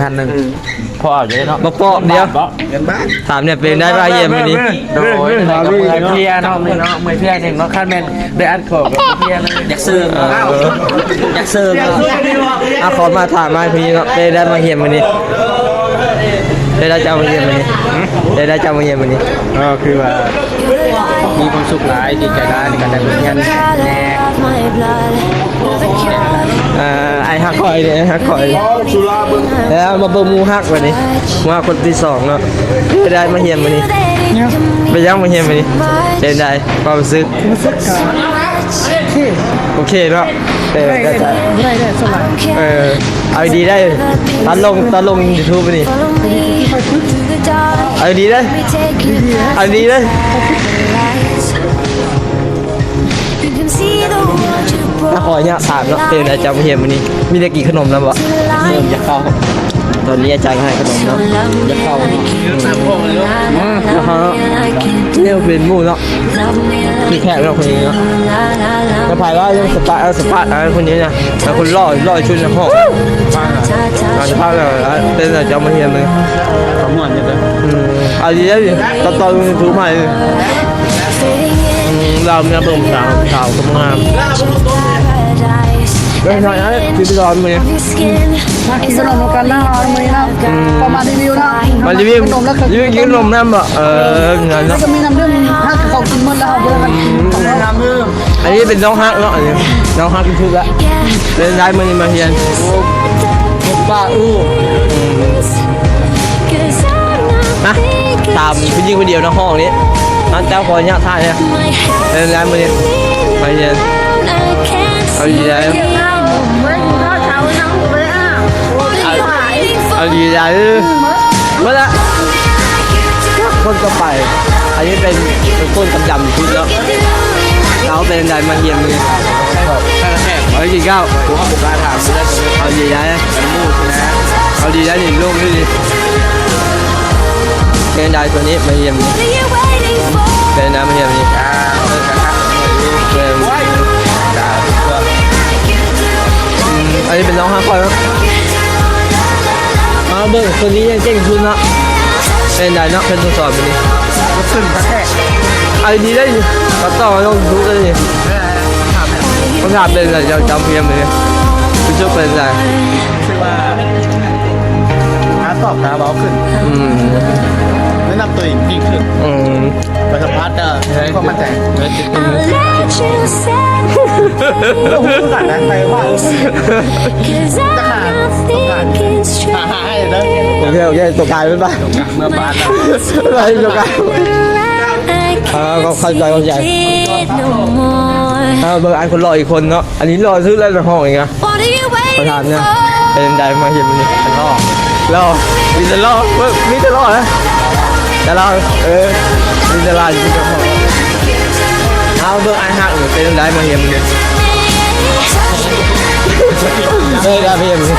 ພັນໜຶ່ງ ພໍເອົາຢູ່ເນາະ ບໍ່ພໍ ດຽວ ເງິນບາດ ຖາມແດ່ ເປັນໄດ້ມາຢ້ຽມມື້ນີ້? ໂດຍ ເມື່ອຍເພຍເນາະ ມື້ນີ້ເນາະ ເມື່ອຍເພຍແຮງເນາະ ຄັນແມ່ນໄດ້ອັດຂໍ້ກໍເພຍເລີຍ ຢາກເສີມ ເອີ ຢາກເສີມ ອ່ະ ຂໍມາຖາມມາພີ່ເນາະ ເປັນໄດ້ມາຢ້ຽມມື້ນີ້? ເປັນໄດ້ເຈົ້າມາຢ້ຽມມື້ນີ້? ເປັນໄດ້ເຈົ້າມາຢ້ຽມມື້ນີ້? ກໍຄືວ່າ ມີຄວາມສຸກຫຼາຍ ດີໃຈຫຼາຍ ໃນການໄດ້ມາຮຽນແດ່. ອ່າ ອ້າຍຮັກຂ້ອຍເດ້ ອ້າຍຮັກຂ້ອຍ ແລ້ວມາເບິ່ງໝູ່ຮັກບາດນີ້ ໝູ່ຮັກຄົນທີສອງເນາະ ຄືໄດ້ມາຮຽນມື້ນີ້? ເປັນຫຍັງມາຮຽນມື້ນີ້? ເປັນໃດຄວາມຮູ້ສຶກ? ຮູ້ສຶກກະໂອເຄ ໂອເຄເນາະ ເອີ ໄດ້ ໄດ້ ໄດ້ສ່ວນຫຼາຍ ເອີ ເອົາດີໆ ໄດ້ ຕັດລົງ ຕັດລົງຢູທູບນີ້ ເອົາດີໆ ໄດ້ ເອົາດີໆ ໄດ້. ອ່ະ ຂໍອະນຸຍາດຖາມເນາະ ເປັນໃດເຈົ້າມາຮຽນມື້ນີ້? ມີໄດ້ກິນຂະໜົມນຳບໍ່? ເລີ່ມຈະເຂົ້າ ຕອນນີ້ອາຈານໃຫ້ຂະໜົມເນາະ ຈະເຂົ້າເນາະ ອືມ ແນວເປັນໝູ່ເນາະ ຄືແຂກເນາະຄົນນີ້ເນາະ ແລ້ວໃຜວ່າຍັງສະປາດ ເອົາສະປາດ ອ່າ ຄົນນີ້ນະ ແລ້ວຄົນຫຼໍ່ ຫຼໍ່ທີ່ສຸດໃນຫ້ອງ ອ່າ ສະພາບແບບວ່າເປັນໃດເຈົ້າມາຮຽນມື້ນີ້? ກໍມ່ວນຢູ່ເດີ ອືມ ເອົາດີໆ ຕັດຕໍ່ຢູທູບໃຫ້ ອືມ ລາວເມຍເບິ່ງສາວ ສາວງາມ ເປັນໄງອ້າຍ ກິນຂ້າວມື້ນີ້? ມາກິນຂະໜົມນຳກັນເນາະ ມື້ນີ້ເນາະ ອືມ ກໍມາຣີວິວເນາະ ມາຣີວິວ ກິນຂະໜົມນຳບໍ່? ເອີ ແລ້ວກໍມີນ້ຳດື່ມ ຖ້າເຂົາກິນໝົດແລ້ວ ເຮົາບໍ່ໄດ້ກິນ ອືມ ນ້ຳດື່ມ ອັນນີ້ເປັນນ້ອງຮັກເນາະ ອັນນີ້ນ້ອງຮັກ ເປັນໄດມື້ນີ້ມາຮຽນ? ໂອ້ ປາອູ ອືມ ມາ ຖາມຜູ້ຍິງຜູ້ດຽວໃນຫ້ອງນີ້ ເອົາ ເຈົ້າ ຂໍອະນຸຍາດຖ່າຍແດ່ ເປັນໄດມື້ນີ້ມາຮຽນ? ເອົາດີໃດ? ເອົາດີໃດ? ເບິດລະ ຄົນຕໍ່ໄປ ອັນນີ້ເປັນ ເປັນຄົນດຳໆທີ່ສຸດເນາະ ລາວເປັນໃດມາຮຽນມື້ນີ້? ເອົາດີເຈົ້າ ເອົາດີໃດ? ເອົາດີໃດນີ້ ລົງຢູ່ນີ້ ເປັນໃດຕົວນີ້ມາຮຽນ? ເປັນໃດມາຮຽນນີ້? ເອີ ອືມ ອັນນີ້ເປັນນ້ອງຮັກຂ້ອຍເນາະ ມາເບິ່ງຄົນນີ້ຍັງເກັ່ງທີ່ສຸດເນາະ ເປັນໃດເນາະ ເພິ່ນສອນມື້ນີ້? ເອົາດີໄດ໋ ຕັດຕໍ່ລົງຢູທູບເລີຍນີ້ ຄຳຖາມເປັນໃດ ເຈົ້າ ເຈົ້າມາຮຽນມື້ນີ້ ຮູ້ສຶກເປັນໃດ? ຄືວ່າ ຫາຕອບຫາເວົ້າຂຶ້ນ ອືມ ແນະນຳຕົວເອງເກັ່ງຂຶ້ນ ອືມ ໄປສຳພາດເດີ ຄວາມໝັ້ນໃຈ ໂອເຄ ໂອເຄ ຕົວກາຍແມ່ນປະ? ເມື່ອບ້ານ ຕົວກາຍ ເອີ ກໍເຂົ້າໃຈ ເຂົ້າໃຈ ເອີ ເບິ່ງອ້າຍຄົນຫຼໍ່ອີກຄົນເນາະ ອັນນີ້ຫຼໍ່ສຸດແລ້ວໃນຫ້ອງນີ້ນະ ຂໍຖາມແດ່ ເປັນໃດມາຮຽນມື້ນີ້? ຫຼໍ່ ຫຼໍ່ ມີແຕ່ຫຼໍ່ ເບິ່ງ ມີແຕ່ຫຼໍ່ນະ ແຕ່ລາວ ເອີ ມີແຕ່ລາວຢູ່ໃນຫ້ອງ ເອົາ ເບິ່ງອ້າຍຮັກ ເປັນໃດມາຮຽນມື້ນີ້? ເອີ ໄດ້ມາຮຽນມື້ນີ້